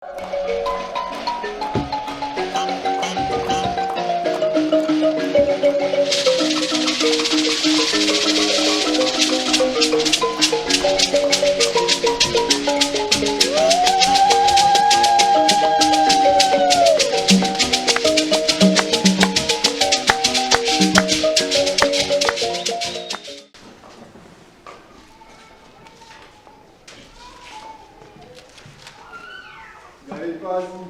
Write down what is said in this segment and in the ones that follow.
Garai pasi.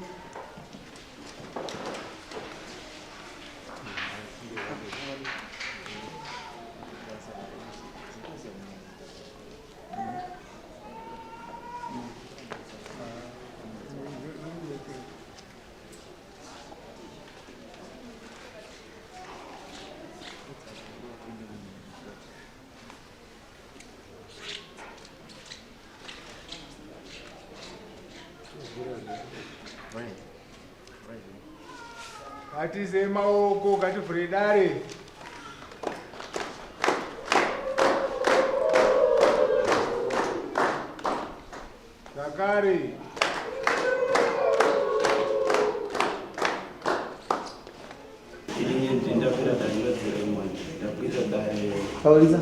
Ngatiise maoko, ngativhure dare. Zvakare. Ini ndakwira dare ndodzi Raymond. Ndakwira dare. Taurisa.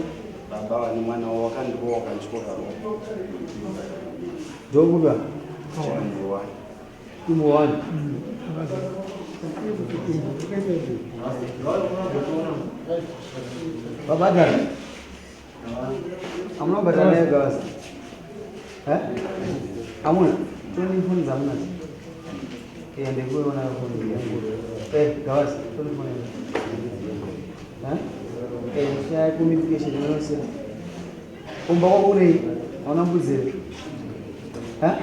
Baba vane mwana wavo wakandirova wakandityoka ruoko. Ndokupa. Chirambo wani. Tumbo wani. Vabhadhara. Hamuna kubhadhara naye gavasa. Eh? Hamuna. Toni foni dzamunadzo. Eh, ndikuona foni yangu. Eh, gavasa, toni foni. Eh? Eh, shaya communication yose. Kumba kwako kunei? Hauna mbudzi here? Eh?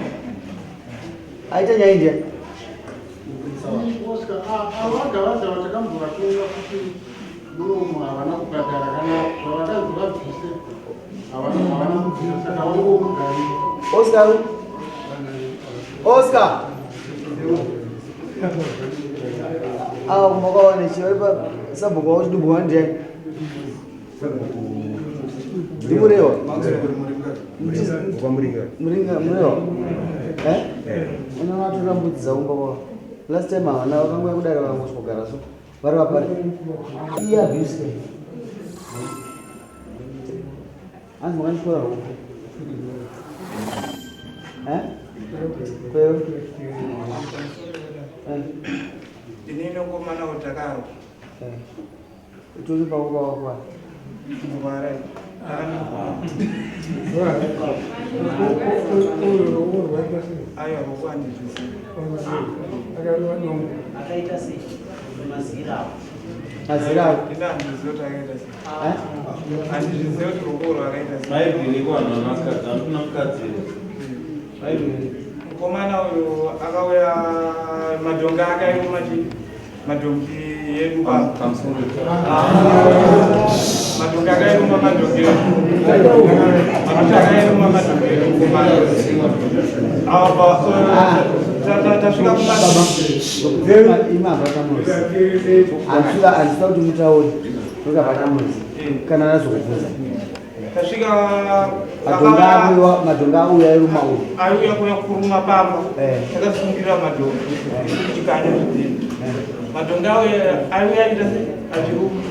Aita nyaya ndiani? Oscar, avagavaza vatakambovatoka kuti muromo havana kubhadhara kana zvavakanzi vabvise havana kubvisa saka vangomugarira. Oscar. Oscar. Ava kumba kwavo nechi vari pa sabhuku wavo chidumbu wani ndiani? Ndimurewa. Muringa murewa. Eh? Una vatora mbudzi dzavo kumba kwavo. Last time havana vakangouya kudare vakangosvogara so. Vari vapari. Iye abuse. Hanzi makandikora ruoko. Eh? Kwewe? Eh. Ndine mukomana utakaro. Eh. Utori pako kwawakwa. Ngwarai. Aiwa, ruoko handizvizivi. Akaita sei mazira awo? Mazira awo. Ina handizvizivi kuti akaita sei. Eh? Handizvizivi kuti ruoko urwu akaita sei. Maibviri kuvanhu vanakadzi, handina mukadzi here? Mukomana uyu akauya madhongi ake airuma chi madhongi edu pa Pamusoro. Madhongi akairuma madhongi edu, madhongi akairuma madhongi edu. Mukomana apa tasvika kuma Ima bata muzi. Handisida handisida kuti mutaure. Toka bata muzi. Kana nazokubvunza. Tasvika. Madhongi auya, madhongi auya airuma uyu. Aiuya kuya kuruma pamba. Eh. Takasungirira madhongi chikanya zvidhina. Madhongi auya aiuya achiita sei, achiruma.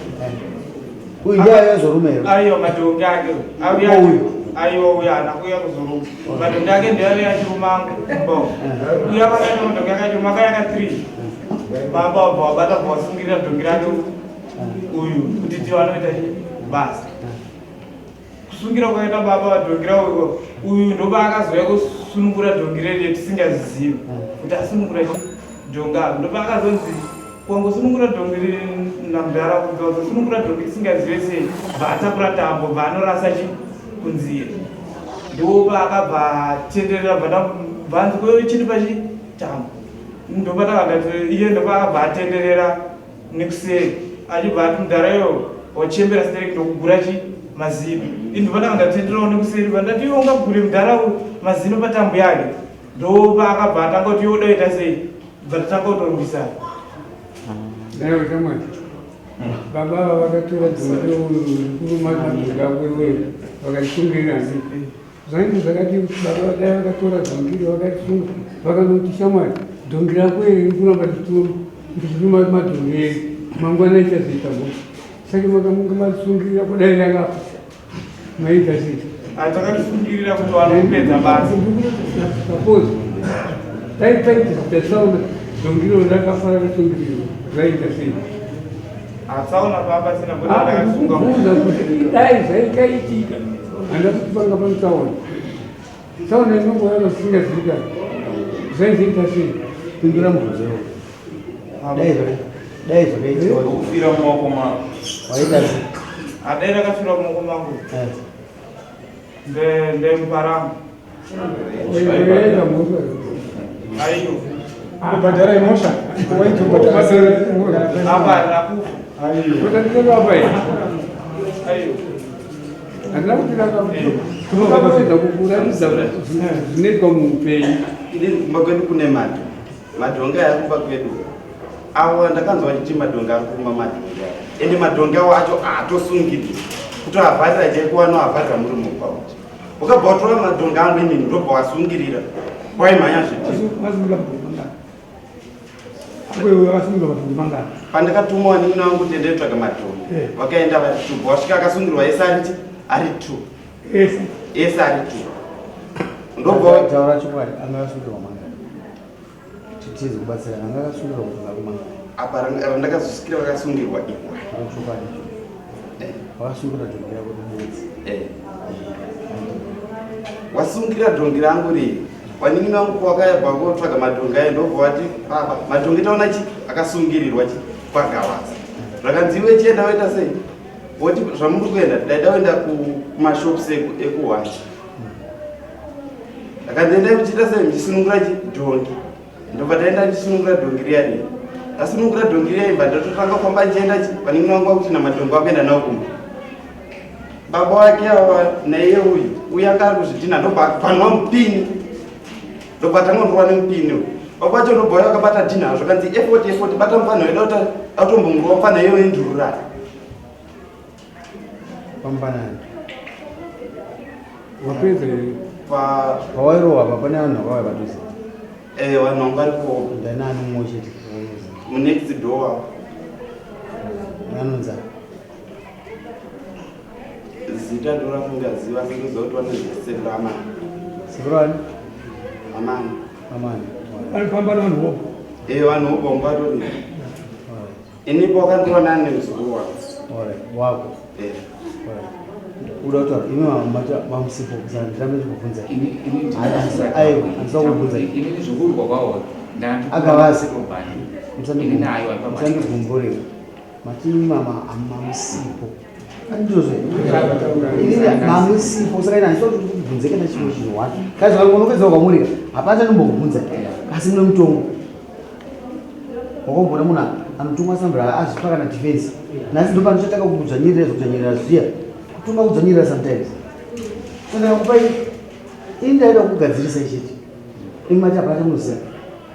Uyu ndiye aizorume here? Aiwa, madhongi ake auya. Uyu? Aiwa, uya haana kuuya kuzoruma. Madhongi ake ndiyo aiuya achiruma angu uya. Vakaita madhongi ake achiruma, akauya ka 3. Baba wabva wabata, bva wasungirira dhongi rake uyu kuti ndiwo anoita basa. Kusungira kwakaita baba vadhongi ravo iko, uyu ndopaakazouya kusunungura dhongi rere tisingazivi kuti asunungura dhongi aro. Ndopaakazonzi kwangosunungura dhongi riri namudhara, kubva kuzosunungura dhongi tisingazive sei, bva atakura tambo, bva anorasa chi kunzira. Ndopaakabva tenderera, bva bvanzi kweyo chini pachi tambo. Ndopatakandati iye ndopaakabva atenderera nekuseri, achibva ati, "Mudhara iwo wachembera stereki, ndokugura chi mazino." Ini ndopatakanda tenderawo nekuseri, vandati, "Iwe ungagure mudhara uyu mazino patambo yake?" Ndopaakabva atanga kuti, "Iwe udaita sei?" Bva tatanga kutorwisana. Daiwa shamwari, baba ava vakatora dhongi rikuruma madhongi ako iwewe, vakalisungirira ndi Zvainge zvakadii kuti baba vadai vakatora dhongi iri vakarisunga vakanoti shamwari dhongi rako iri riri kuramba ndichiruma madhongi edu mangwana ichazoita mhosva saka makamunge marisungirira kudai rakafa maita sei? Takarisungirira kuti vanopedza basa. Suppose dai paita tsaona dhongi iro rakafa rakasungirirwa zvaita sei? Atsaona baba sina kuti ndakasunga. Kuti dai zvaikaitika Handa kuti panga pane tsaona. Tsaona inongouya zvisingazivikanwi. Zvaizoita sei? Pindura mubvunzo iwowo. Dai zvaka dai zvakaitika kufira mumaoko mako. Waita sei? Adai rakafira mumaoko mangu. Eh. Nde nde muparangu. Waita mhosva. Aiyo. Kubhadhara imhosva? Waitobhadhara sei? Apa harina kufa. Aiyo. Kutatira apa here? Aiyo. Handina kuti ndakaedza kukuratidza zvinoitwa muupenyu. Ini kumba kwedu kune madho madhongi aya kumba kwedu awo ndakanzwa vachiti madhongi ari kuruma madhongi aya ende madhongi awo acho haatosungirwi kutoavharira chaiko wanoavharira muri mugwauti ukabva watora madhongi angu inini ndobva wasungirira kwaimhanya zviti Pandakatumwa vanin'ina vangu kuti endai kutsvaga madhongi eh. vakaenda vari two wasvika akasungirwa ese ari ari two ese ari two ndobva taura chokwadi anga akasungirwa mangani titizi kubatsira anga akasungirwa kubva kumangani apa randakazosvikira vakasungirwa ikwa chokwadi eh. Wakasungira dhongi rako rubodzi. Eh. Wasungira dhongi rangu riri. Wanin'ina wangu kwakaya bako tsvaga madhongi aye ndobva wati baba madhongi taona chi akasungirirwa chi kwagawaza. Zvakanzi iwe chienda waita sei? Woti zvamuri kuenda ndaida kuenda kumashops ekuwachi. Ndakanzi endai muchiita sei muchisunungura chi dhongi. Ndobva ndaenda ndichisunungura dhongi riya riya. Ndasunungura dhongi riya imba ndatotanga kufamba ndichienda chi vanin'ina vangu vakuti namadhongi vakuenda nawo kumba. Baba wake awa naiye uyu uyu anga ari kuzvidhina ndobva akabvanwa mupini. Ndobva atanga kundorwa nemupini uyu. Baba vacho ndobva vauya vakabata dhinha zvakanzi effort effort bata mupfanha wedu atombomurova mupfanha iyoyo indururani. Pambanani. Wapedza here? Pa pawairohwa apa pane vanhu vakauya padhuze. Eh, vanhu vanga varipo. Ndani mumwe chete. Munext door. Anonzi Zita ndorafungaziva asi ndoziva kuti vanonzi sekuru amani. Sekuru ani? Amani. Amani. Vanofamba nevanhu voga. Eh, vanhu voga ungatori. Ini pawakandiona nemuzukuru wako. Alright, wako. Eh. Alright. Uda kutaura imi mamusipo kuzana ndirambe ndikubvunza. Aiwa, handisa kukubvunza. Ini zvokurwa kwawo Agavazi. Musandigumbure. Mati mama mamusipo. Andizvo. Ini mamusipo saka ina handisa kuti ndikubvunze kana chimwe chinhu wani. Kazi vangonopedza kwamuri hapana chandinombokubvunza. Asi mune mutongo. Wakamboona munhu anotumwa sambra azvipa kana defense. Nhasi ndo panochatanga kudzvanyirira zvokudzvanyirira zviya. Kutunga kudzvanyirira sometimes. Saka kupa ini ndaida kugadzirisa ichiti. Imi mati hapana chamunoziva.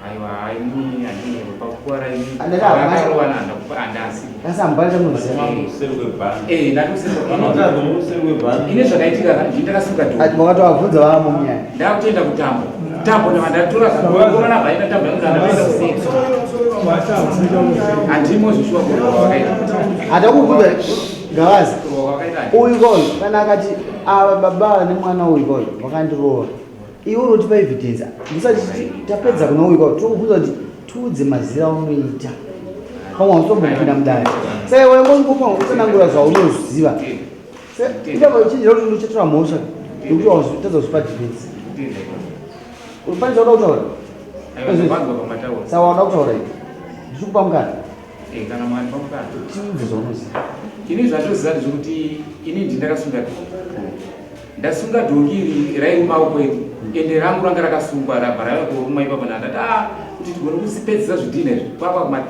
Aiwa, ini handine pakukwara ini. Andati hapana. Vakarowana handakupa handasi. Asi hapana chamunoziva. Kuseri kwebhandi. Eh, ndakuseri Vanotadza kuseri kwebhandi. Ini zvakaitika kana ndini ndakasuka dhongi. Ati makatoabvunza vamo munyaya. Ndakutoenda kutambo. Tambo ndava ndatora kakomana vaenda tambo yangu ndatoenda kuseri. Handimo zvishuwa kurwa kwakaita. Hatakubvunza gavazi. Kurwa kwakaita. Uyu koyo kana akati ava baba nemwana uyu koyo vakandirova. Iwe unotipa evidence. Ndisati tapedza kuna uyu koyo tokubvunza kuti tiudze mazira aunoita. Pamwe hausombopinda mudare. Saka iwe ngopa utsanangura zvaunoziva. Ita uchinjira kuti unochatora mhosva nekuti wazvitadza kuzvipa defense. Pane zvauda kutaura? Aiwa, ndakwanzwa pamataura. Saka wauda kutaura iwe. Ndichikupa mukana. Eh, kana mwari pamukana. Tiudze zvaunoziva. Ini zvatoziva ndezvekuti ini ndini ndakasunga dhongi. Ndasunga dhongi iri rairuma kwedu. Ende rangu ranga rakasungwa rabva rava kuruma ipapo ndandati ah kuti tigone kusipedzisa zvidhina izvi kwava kuma 3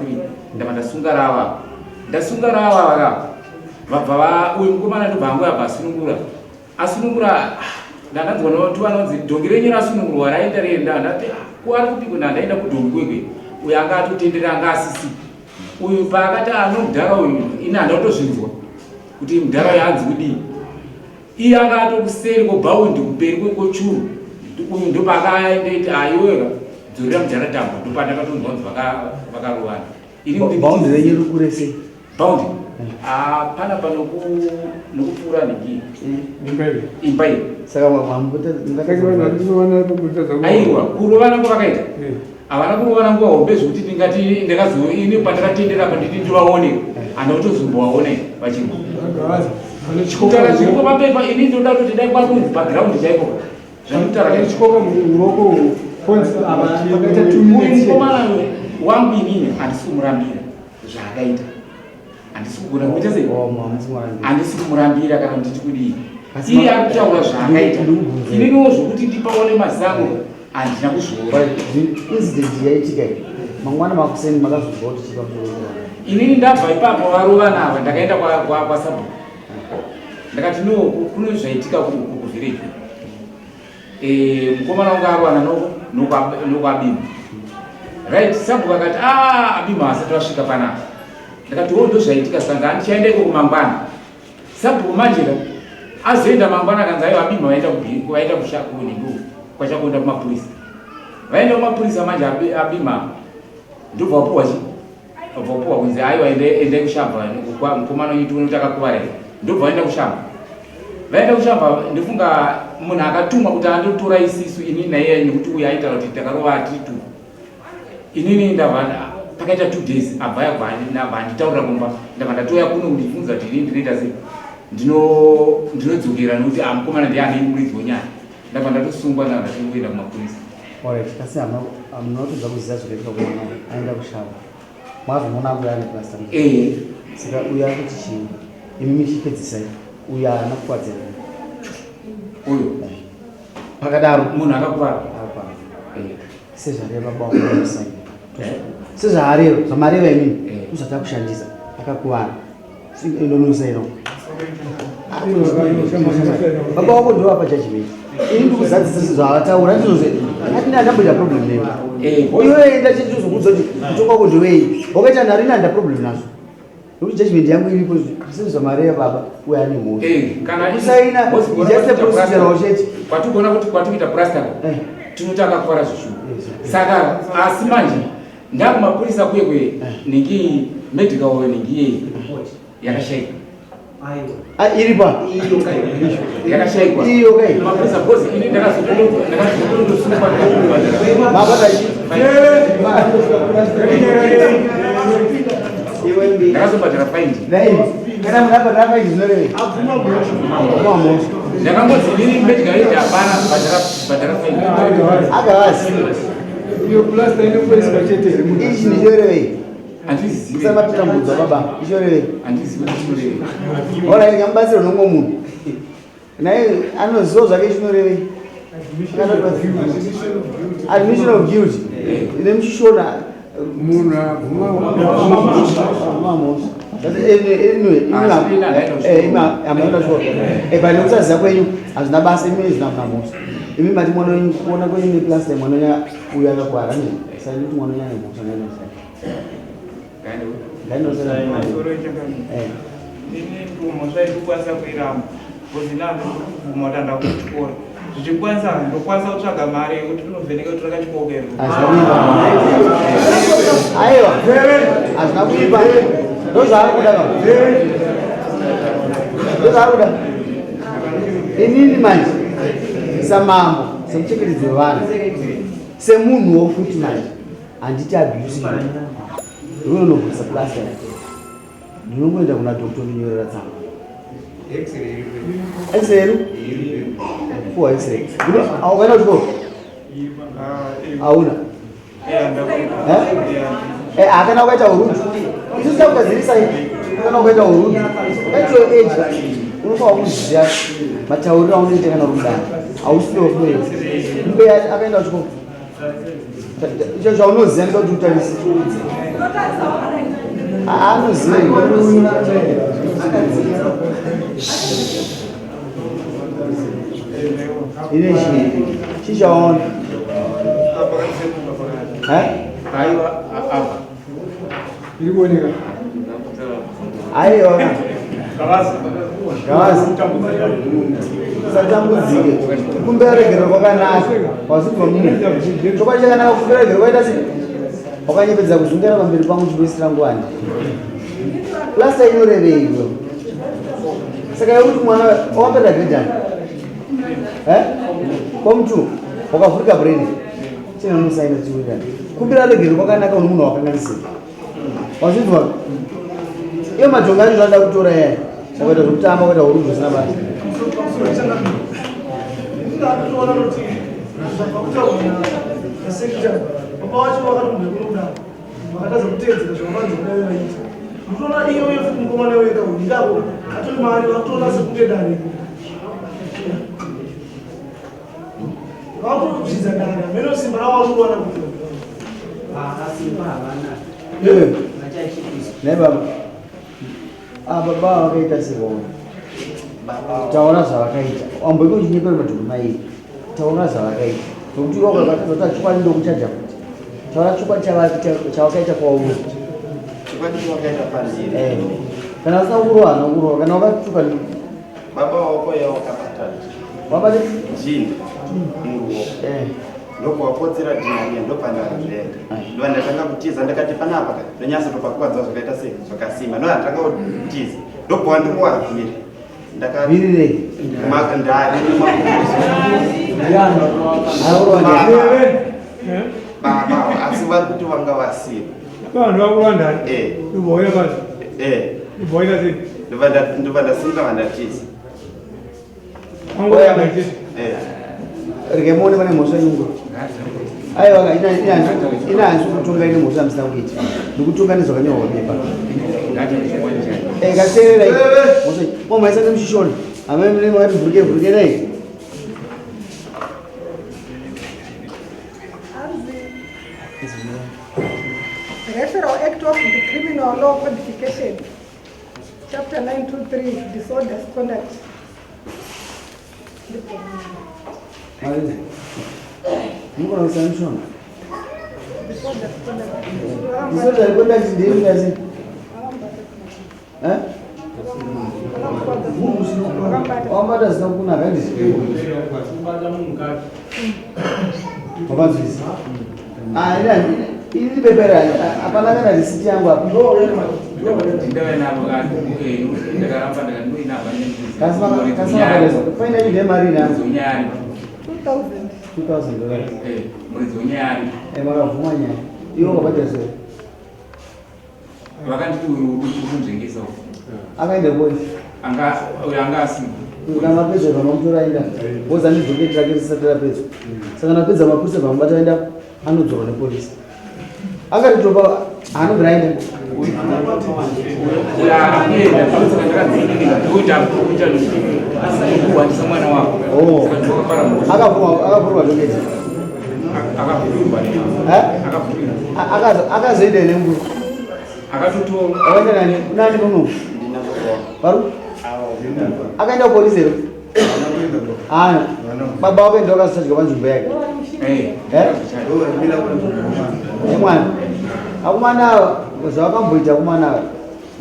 ndabva ndasunga rava. Ndasunga rava vaka vabva va uyu mukomana ndobva angu abva asunungura. Asunungura ah, ndandanzwa notu anonzi dhongi renyu rasunungurwa raenda rienda ndati ah, ko ari kupiko ndandaenda kudhongi kwekwe uyu anga atotendera anga asisi uyu paakati ano mudhara uyu ini handa kutozvinzwa kuti mudhara uyu anzi kudii. Iye anga atokuseri kwobhaundi kumberi kwekochuru. Uyu ndopaakaendoiti aiweka dzorera mudhara tambo, ndopandakatonzwa kunzi vakarovana. Ini kuti Baundi renyu riri kure sei? Baundi hapana pano nokupfuura nhingi Imba iyi. Imba iyi. Saka Saka vanhu vari kurovana. Aiwa, kurovana kwavakaita, havana kurovana nguva hombe zvekuti ndingati ndakazo ini pandakatendera pa nditi ndivaone, handina kutozombovaone vachirwa. Kutaura zviripo papepa, ini ndinoda kuti dai kwakunzi paground chaipo zvandikutaura. Vanotyoko muruoko fonzi pakaita 2 Uyu minutes. Mukomana wangu inini handisi kumurambira zvaakaita, handisi kugona kuita sei, handisi kumurambira kana nditi kudii. Iye ari kutaura zvaakaita, ininiwo zvokuti ndipaone mazango handina kuzviona. Incident yaitika iyi, mangwana makuseni makazozwa kuti chipa musoro? Inini ndabva ipapo varovana ava, ndakaenda kwasabhuku, ndakati, "No, kuno zvaitika kuvillage, mukomana wangu arwana nokwabima." Right, sabhuku akati, "A, abima asati vasvika panapa." Ndakati, "O, ndo zvaitika, sanga handichaenda ikoko mangwana." Sabhuku manjera azoenda mangwana, akanzi, "Aiwa, abima vaenda vaenda kunhingi kwachakuenda kumapurisa." Vaenda kumapurisa manje, abima ndobva wapuwa chi wabva wapuwa kunzi, "Aiwa, endai kushamba, mukomana wenyu tione kuti akakuvara here." Ndobva vaenda kushamba. Vaenda kushamba, ndofunga munhu akatumwa kuti andotora isisu, inini naiye, nekuti uyu aitaura kuti takarova tiri tu. Inini ndabva pakaita 2 days, abva yabva anditaurira kumba, ndabva ndatouya kuno kundibvunza kuti inini ndinoita sei. Ndinodzokera nekuti mukomana ndiye ane muridzi wenyaya. Ndabva ndatosungwa, ndabva ndatongoenda kumapurisa. Alright, kasi hamuna kutodza kuziva zvakaitika kumwana aenda kushava, mwazomuona akuya ane plaster? Eh. Saka uyu ari kuti chii? Imi michipedzisai, uyu haana kukwadzira? Uyu pakadaro. Munhu akakuvara. Akakuvara sezvareva baba wakumusai, sezvaareva, zvamareva imini, ndozvatakushandisa. Akakuvara, indonosaino baba wako ndovapa judgment. Ini ndikuzadzisa zvavataura, ndizvozve atina andamboita problem newe. Iwe enda chitizokuudza kuti mutongo wako ndewei. Wakaita nharo, ini handa problem nazvo nekuti judgment yangu iripo sezvamareva baba, uyo ane mhosva. Kana Kusaina just a procedural chete. Kwatikuona kuti kwatikuita plaster, tinoti akakuvara zvishuwa. Saka asi manje ndakumapurisa kuye kwe ningi medical ningi yei yakashaikwa. Ah, iri pa Yakashaikwa. Iyo kai. Mapurisa, because ini ndakazotondosungwa. Mabata. Ndakazobhadhara fine. Dai kana munhu abhadhara fine, zvinorevei? Abvuma mhosva. Ndakangonzi inini medical aid hapana, bhadhara fine. Akavasi. Iyo plaster inongoiswa chete here munhu? Ichi ndichorevei? Handizivi. Usabatitambudzwa baba, ichorevei? Handizivi kuti chinorevei. Alright, ngamubatsire nomwe munhu naye anoziva zvake chinorevei. Admission of guilt ine muchishona. Munhu abvuma. Abvuma mhosva. Anyway, but nekusaziva kwenyu hazvina basa. Imi zvina muna mhosva. Imi mati mwana wenyu, kuona kwenyu neplaster, mwana wenyu uyu akakwara ne saka ndikuti mwana wenyu ane mhosva. Ngainosaina. Ini mhosva iri kukwanisa kuiramba because ina ndikubvuma kuti handa kuchikora zvichikwanisa, ndokwanisa kutsvaga mari yekuti tinovheneka kuti rakachikoka here. Aiwa, hazvina kuipa, ndozvaari kuda ka, ndozvaari kuda. Inini manje samambo, semuchengetedzi wevanhu, semunhuwo futi manje, handiti abuse. Ndinonobvisa plaster, ndinongoenda kuna doctor, ndinyorera tsamba, x-ray, fuwa x-ray. Aukaenda kuchikoro hauna? Kana ukaita urudu, isu takugadzirisai. Kana ukaita urudu at your age, unofanwa kuziva matauriro aunoita kana uri mudare. Hausiwo mbe akaenda kuchikoro. Icho chaunoziva ndika kuti utarise anoziva. Ine chii chichaona? Aiwa, apa. Iri kuoneka. Aiwa. Gavazi, usatambudzike. Kumbira regerero kwakanaka. Wazvinzwa mumwe. Chokwadi chakanaka kumbira regerero kwaita sei? Wakanyepedza kuzungera pamberi pangu chikuisira nguwani. Plasta inorevei iwe? Saka yekuti mwana wakapedza grade ani? Eh? Form 2. Wakavhurika brain. Chino unosaina chiwirana. Kumbira regerero kwakanaka une munhu wakanganisira. Wazvinzwa? Iyo madhongi acho zvanoda kutora yaya. Wakaita zvekutamba wakaita hurugu zvisina basa. Ndinoona kuti zvakutaurwa nasekretary baba vacho vakatombokunoda vakatadza kuteedzera zvavavanzi kudai vaita ndinoona iyo yefuti mukomana wega uyu ndako atori mari vakutoona sekunge dare vakutozvidza dare hameno simba ravo varikuwana kuti Simba havana. Vachachipiswa. Nhai baba. Ah, baba vakaita sevaona. Taura zvavakaita. Wamboiko uchinyepera madhongi mairi. Taura zvavakaita. Nokuti iwe ukatadza chokwadi ndokuchaja futi. Taura chokwadi chavakaita kwauri. Chokwadi chavakaita pandiri. Eh. Kana usina kurohwa hauna kurohwa. Kana wakatuka Baba wako ya wakabata wabata jini muruoko. Ndokuvapotsera jini riya ndopandaenda. Ndovandatanga kutiza ndakati panapa ka ndonyatso topakuvadza zvakaita sei zvakasimba. Ndovandatanga kutiza. Ndobva wandirowa vhiri. Ndakati Vhiri rei? Ndari baba asi vari kuti vanga vasiri. Vanhu vakurwa ndari. Eh. Ibhoya basi. Eh. Ibhoya sei? Ndobva ndasimuka vandatiza. Wangu ndatiza. Eh. Rege muone pane mhosva yungu. Aiwa ina hanzi kutonga ine mhosva yamusina kuita. Ndikutonga nezvakanyorwa papepa. Eh, ngateerera iyi. Mhosva iyi. Momhaisa nemushishona. Amai munenge makati vhurike vhurike nei? Referral Act of the Criminal Law Codification, Chapter 923, Disorders Conduct. Marina. Munogona kuisa mushonga. Disorders conduct. Disorder conduct ndeyekuita sei? Eh? Wambata zvisina kunaka handiti? Wapanzwisa? Ah, ini bepera hapana kana risiti yangu apa. Ndave navo ndakaramba ndakandoinapa. Faina ide mari ina. Unyari. 2000. $2000. Muridzi wenyaya. Eh, makabvuma nyaya. Iwe wakabhadhara sei? Vakanditi uyu uri kunzvengesa uyu. Akaenda kupolisi. Anga uyu anga asina. Kana mapedza vamamutora aenda. Woza nedhoketi rake risati rapedzwa. Saka napedza mapurisa vamubata aenda anodzorwa nepolisi. Akatitopa anobva aenda. Uyu akuenda saka ndakadzingira ndokuti akuita kuwandisa mwana wako. Oh. Saka ndokapara mhosva. Akavhurwa dhoketi. Akavhurirwa. Eh? Akavhurirwa. Akazoenda nenguru. Akatotora. Akaenda nani? Nani muno? Varu? Akaenda kupolisi here? Ana. Baba wakaenda wakasadya panzvimbo yake. Eh. Eh? Nemwana. Akomana ava zvavakamboita akomana ava.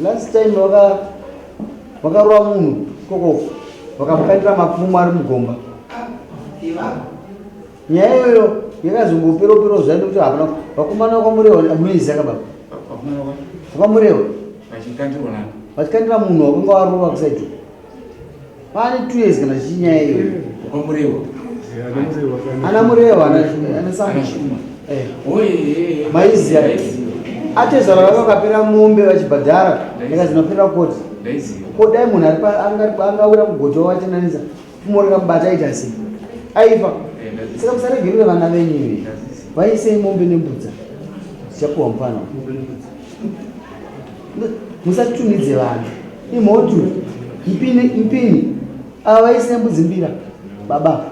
Last time vakarova munhu kokoko vakamukandira mapfumo ari mugomba. Nyaya iyoyo yakazongoperopero zvayo nekuti hapana vakomana vakamurewa munoiziva ka baba? Vakamurewa Vachikandirwa nani? vachikandira munhu wakanga warova kusaidi. Pane 2 years kana chichinyaya iyoyo. Wakamurewa. Ana murewa ana Shuma. Eh. Oye. Maiziya. Atezvara vanga vakapera mombe vachibhadhara ndikazinopera koti. Ndaiziva. Ko dai munhu ari angawira mugodhi wavachinanisa pfumo rikamubata aita sei? Aifa. Saka musaregerere vana venyu ivi. Vaisei mombe nembudza. Zvichapuwa mufana. Musatunidze vanhu. Imhotu. Mpini mpini. Ava vaisei mbudzi mbira. Baba.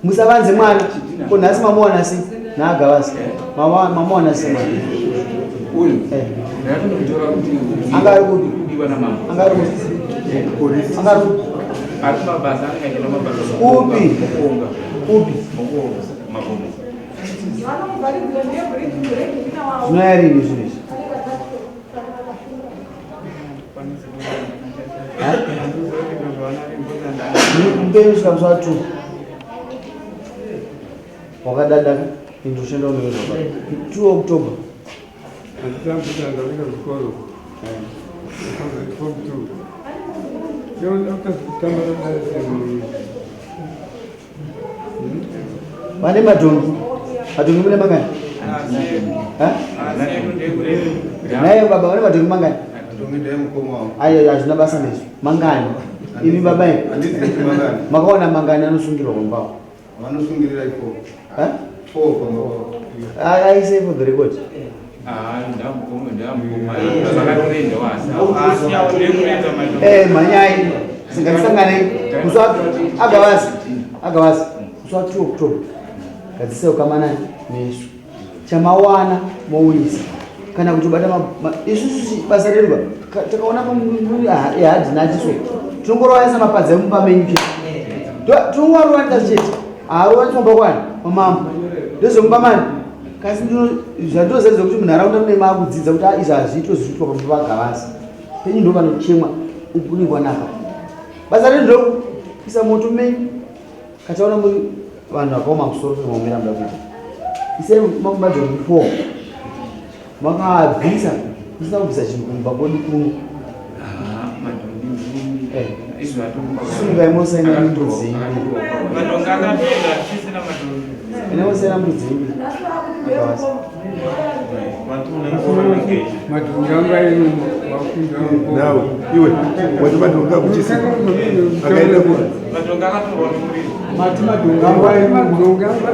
Musavanze mwana. Ko nhasi mamuwana sei? Naagavasi. Mamuwana sei mwana? Uyu. Eh. Ndakatomutora kuti Anga ari kupi? kudiwa namambo. Anga ari kupi? Anga ari kupi? Ari kumabasa anenge achienda mabasa. Kupi? Mukuonga. Kupi? Mukuonga. Makomo. Vanomuvharidzira ndiye break break wina wavo. Zvinoya rini zvinhu izvi? Ndikupe kusvika musi wa 2. Wakadada indoshanda unoyozwa pa 2 October. Handitambutanga kuenda kuchikoro. Form 2. Kutamba Vane madhongi. Madhongi mune mangani? Ha? Naye baba vane madhongi mangani? Ayo hazvina basa nezvo. Mangani? Imi baba imi. Makaona mangani anosungirwa pambawo? Vanosungirira ifo. Ha? Four pambawo. Aise for the record. Eh, manyai. Singatisangane. Musi wa agavasi. Agavasi. Musi wa 2 October. Gadzisai ukamanani nesu. Chamawana mouyisa. Kana kuti ubata isusu basa redu ba. Takaona hadhina chiso. Tinongorowanisa mapadza emumba menyu chete. Tinongoarowanisa chete. Haarowaniswa mumba kwani? Kwamambo. Ndezvemumba mani? Kasi zvandinoziva ndezvekuti munharaunda mune maakudzidza kuti ah, izvi hazviitwe zviitwa pamba pagavasi. Penyu ndo panochemwa ukunekwa naka. Basa redu ndokuisa moto menyu. Kataona muri vanhu vakaoma musoro sezvaomera muda kuita. Isai madhongi 4. Makaabvisa musina kubvisa chinhu kumba kwedu kuno. Sungai mosaina mbudzi imbi. Madhongi akapinda tisina madhongi. Ine mosaina mbudzi imbi. Agavasi. Madhongi anga airuma. Nawe iwe wati madhongi akuchisi akaenda ku Madhongi akatorwa nomuriro. Mati madhongi angu Madhongi anga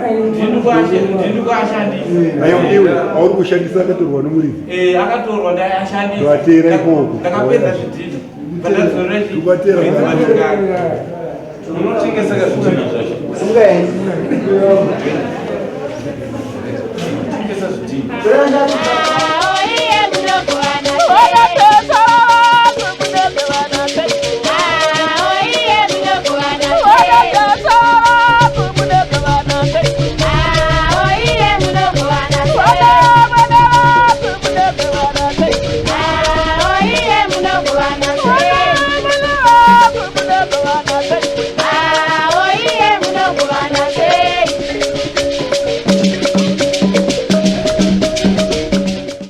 Ndini kuashandisa. ayo iwe auri kushandisa akatorwa nomuridzi Eh, akatorwa ndaiashandisa. Ndoatera ikoko. Ndakapedza zvidhina. Pandadzorera chi- Ndoatera. madhongi ake. Unotengesa zvidhina zvacho. Sungai. Unotengesa zvidhina. Toenda.